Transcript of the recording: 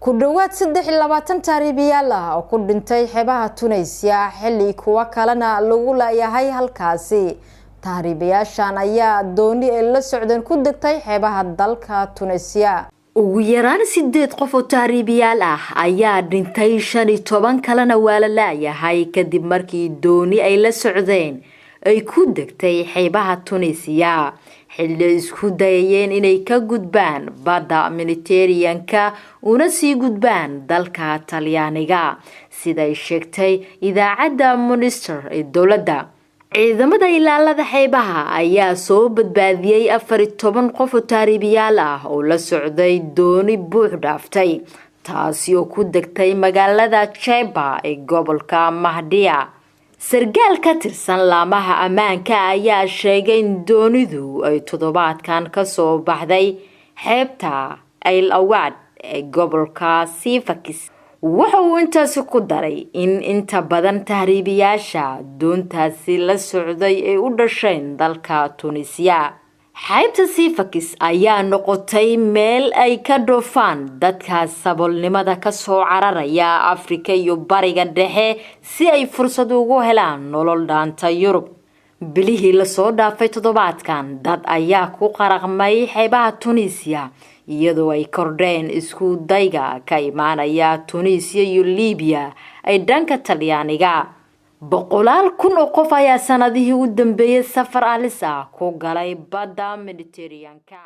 Ku dhowaad 23 tahriibiyaal ah oo ku dhintay xeebaha Tunisia, xilli kuwo kalena lagu laayahay halkaasi. Tahriibayaashan ayaa dooni ay la socdeen ku degtay xeebaha dalka Tunisia. Ugu yaraan sideed qof oo tahriibiyaal ah ayaa dhintay, 15 kalena waa la laayahay, kadib markii dooni ay la socdeen ay ku degtay xeebaha Tunisiya, xilli ay isku dayayeen inay ka gudbaan badda Mediteraneanka una sii gudbaan dalka Talyaaniga, siday sheegtay idaacadda Monster ee dowladda. Ciidamada ilaalada xeebaha ayaa soo badbaadiyey 14 qof oo tahriibiyaal ah oo la socday dooni buux dhaaftay, taasi oo ku degtay magaalada Chebba ee gobolka Mahdia. Sarkaal ka tirsan laamaha ammaanka ayaa sheegay in doonidu ay toddobaadkan kasoo baxday xeebta El Awad ee gobolka Sifakis. Waxa uu intaasi ku daray in inta badan tahriibiyaasha doontaasi la socday ay u dhasheen dalka Tunisiya. Xeebta Sifakis ayaa noqotay meel ay ka dhoofaan dadka saboolnimada kasoo cararaya Afrika iyo Bariga Dhexe si ay fursad ugu helaan nolol dhaanta Yurub. Bilihii lasoo dhaafay toddobaadkan, dad ayaa ku qaraqmay xeebaha Tunisiya, iyadoo ay kordheen isku dayga ka imaanaya Tunisiya iyo Libiya ay dhanka Talyaaniga. Boqolaal kun oo qof ayaa sanadihii u dambeeyay safar halis ah ku galay badda Mediteraneanka.